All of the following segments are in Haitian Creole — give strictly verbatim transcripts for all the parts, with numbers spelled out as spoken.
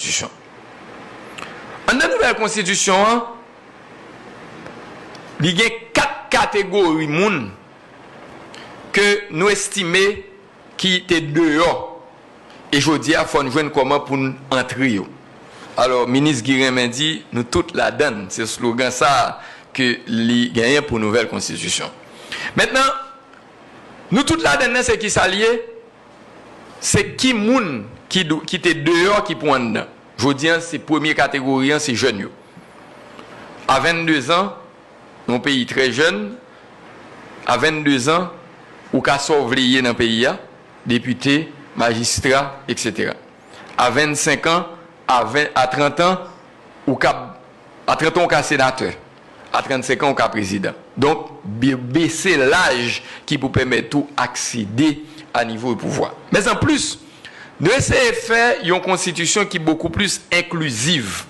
Konstitisyon. Anndan nouvèl konstitisyon an, li gen kat kategori moun ke nou estime ki te deyò. E jodi a, fò n jwenn kòman pou n antre yo. Alò, minis Guy renmen di, nou tout ladann. Se slogan sa a ke li genyen pou nouvèl konstitisyon. Mentnan, nou tout ladann nan, se ki sa l ye? Se ki moun ki, dou- ki te deyò ki pou anndan. Jodi a, se premye kategori an, se jèn yo. A vennde zan, yon peyi trè jèn, a vennde zan, ou ka sa w vle ye nan peyi a, depite, majistra, etsetera. A vennsenk an, a ven, a trant an, ou ka, a trant an, ou ka senatè. A trannsenk an, ou ka prezidan. Donk, be- bese laj ki pou pèmèt ou aksede a nivo de pouvwa. Men an plis, nou eseye fè yon konstitisyon ki bokou plis enkliziv.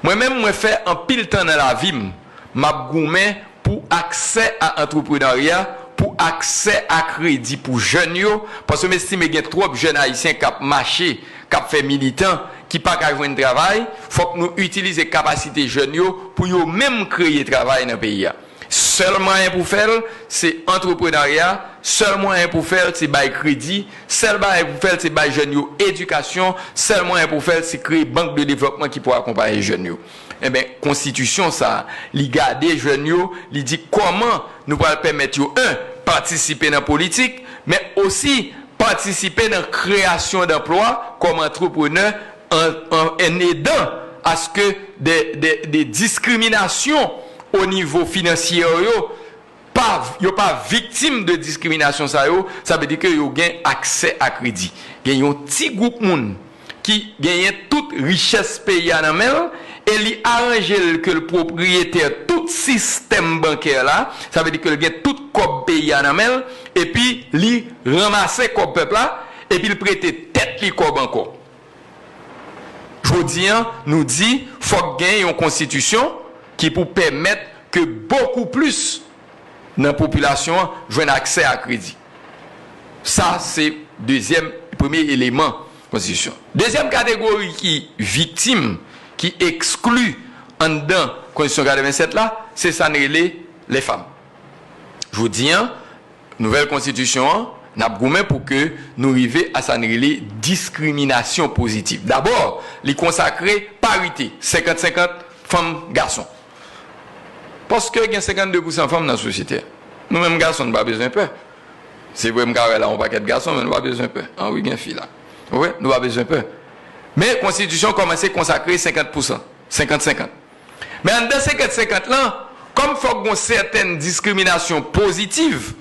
Mwen menm, mwen fè anpil tan nan lavi m, m ap goumen pou aksè a antreprenarya, pou aksè a kredi pou jèn yo, paske m estime gen twòp jèn ayisyen k ap mache, k ap fè militan, ki pa ka jwenn travay. Fòk nou itilize kapasite jèn yo pou yo menm kreye travay nan peyi a. Sèl mwayen pou fè l, se antreprenarya, sèl mwayen pou fè l, se bay kredi, sèl mwayen pou fè l, se bay jèn yo edikasyon, sèl mwayen pou fè l, se kreye bank de devlòpman ki pou akonpaye jèn yo. Enben, konstitisyon sa a, li gade jèn yo, li di kòman nou pral pèmèt yo, en, patisipe nan politik, men osi patisipe nan kreyasyon danplwa kòm antreprenè, an, an, an edan aske de, de, de diskriminasyon o nivo finansye yo, pa, yo pa viktim de diskriminasyon sa yo, sa vle di ke yo gen aksè a kredi. Gen yon ti gwoup moun ki genyen tout richès peyi a nan men l, e li aranje l ke l pwopriyetè tout sistèm bankè la, sa vle di ke l gen tout kòb peyi a nan men l, epi li ranmase kòb pèp la, epi l prete tèt li kòb ankò. Jodi a, nou di, fòk gen yon konstitisyon ki pou pèmèt ke bokou plis nan popilasyon an jwenn aksè a kredi. Sa, se dezyèm, premye eleman konstitisyon. Dezyèm kategori ki viktim, ki ekskli anndan konstitisyon katrevennsèt la, se sa n rele lè fanm. Jodi a, nouvèl konstitisyon an, n ap goumen pou ke nou rive a sa n rele diskriminasyon pozitiv. Dabò, li konsakre parite, senkant senkant, fanm, gason. Paske gen senkannde pousan fanm nan sosyete a. Nou menm gason, nou pa bezwen pè. Se vre, m ka wè la yon pakèt gason, men nou pa bezwen pè. An wi, gen fi la. Ou wè, nou pa bezwen pè. Men konstitisyon kòmanse konsakre senkant pousan, senkant senkant. Men anndan senkant senkant lan, kòm fòk gon sètèn diskriminasyon pozitiv,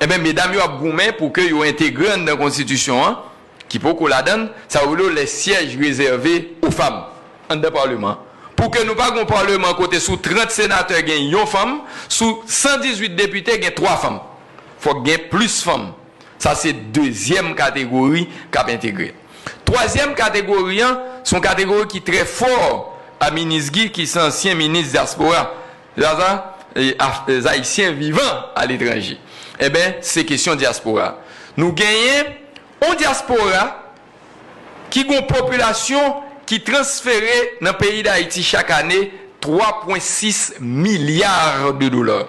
enben, medam yo ap goumen pou ke yo entegre anndan konstitisyon an, ki poko ladann, sa yo rele les sièges réservés aux femmes anndan palman an. Pou ke nou pa gon palman kote sou trant senatè gen yon fanm, sou san dizuit depite gen twa fanm. Fòk gen plis fanm. Sa se dezyèm kategori k ap entegre. Twazyèm kategori an, se yon kategori ki trè fò a minis Guy, ki se ansyen minis dyaspora. Zaza, e, af-, e, Ayisyen vivan aletranje. Enben, se kesyon dyaspora. Nou genyen yon dyaspora ki gon popilasyon ki transfere nan peyi Dayiti chak ane twa pwen sis milya de dola.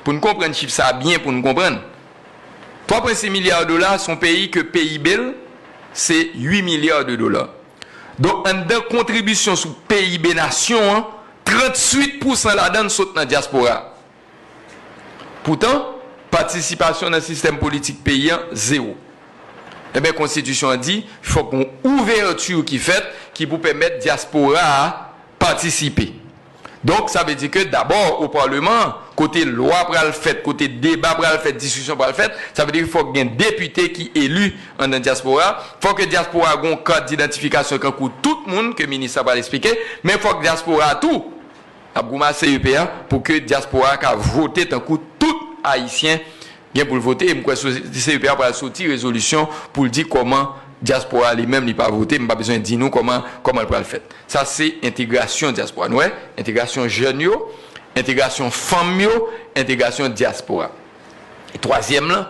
Pou n konprann chif sa a byen, pou n konprann. Twa pwen sis milya dola, se yon peyi ke P I B l, se uit milya de dola. Donk, anndan kontribisyon sou P I B nasyon an, tranntuit pousan ladan l sot nan dyaspora. Poutan, patisipasyon nan sistèm politik peyi an, zewo. Enben, konstitisyon an di, fòk yon ouvèti ki fèt, ki pou pèmèt dyaspora a patisipe. Donk, sa vle di ke dabò, o palman, kote lwa pral fèt, kote deba pral fèt, diskisyon pral fèt, sa vle di ke fòk gen depite ki eli anndan dyaspora, fòk ke dyaspora gon kat didantifikasyon kankou tout moun ke minis la pral eksplike, men fòk dyaspora tou ap goumen a C E P a pou ke dyaspora ka vote tankou tout Ayisyen gen pou l vote. E m kwè sou C E P a pral soti rezolisyon pou l di kòman dyaspora li menm li pa vote. M pa bezwen di nou kòman, kòman l pral fèt. Sa se entegrasyon dyaspora. Nou wè, entegrasyon jèn yo, entegrasyon fanm yo, entegrasyon dyaspora. E twazyèm lan,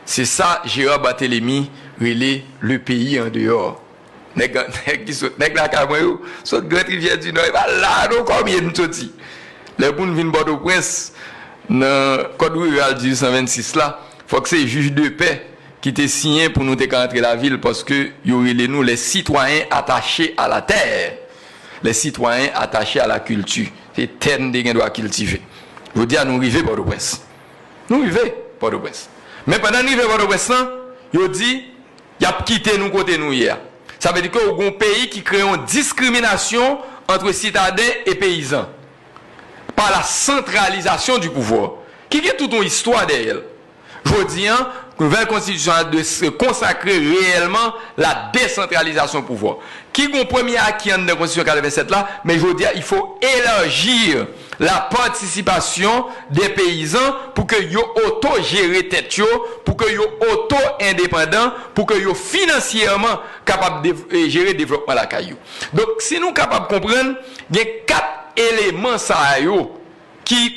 se sa Gérard Barthélemy rele le pays en dehors. Nèg, nèg ki sot, nèg lakay mwen yo, sot Grand Rivière du Nord, e pa la non kòmye n soti. Lè pou n vin Pòtoprens, nan Code Rural dizuit san vennsis la, fòk se jij de pè ki te siyen pou nou te ka antre lavil, paske yo rele nou les citoyens attachés à la terre, les citoyens attachés à la culture. Se tè n te gen dwa kiltive. Jodi a, nou rive Pòtoprens. Nou rive Pòtoprens. Men pandan n rive Pòtoprens lan, yo di, y ap kite nou kote nou ye a. Sa vle di ke w gen yon peyi ki kreye yon diskriminasyon ant sitaden e peyizan pa la santralizasyon di pouvwa, ki gen tout yon istwa dèyè l. Jodi a, nouvèl konstitisyon an dwe se konsakre reyèlman la desantralizasyon pouvwa. Ki gen yon premye aki anndan konstitisyon katrevennsèt la, men jodi a, il faut élargir la participation des paysans pou ke yo oto jere tèt yo, pou ke yo oto endepandan, pou ke yo finansyèman kapab dev- eh, jere devlopman lakay yo. Donk, si nou kapab konprann, gen kat eleman sa yo ki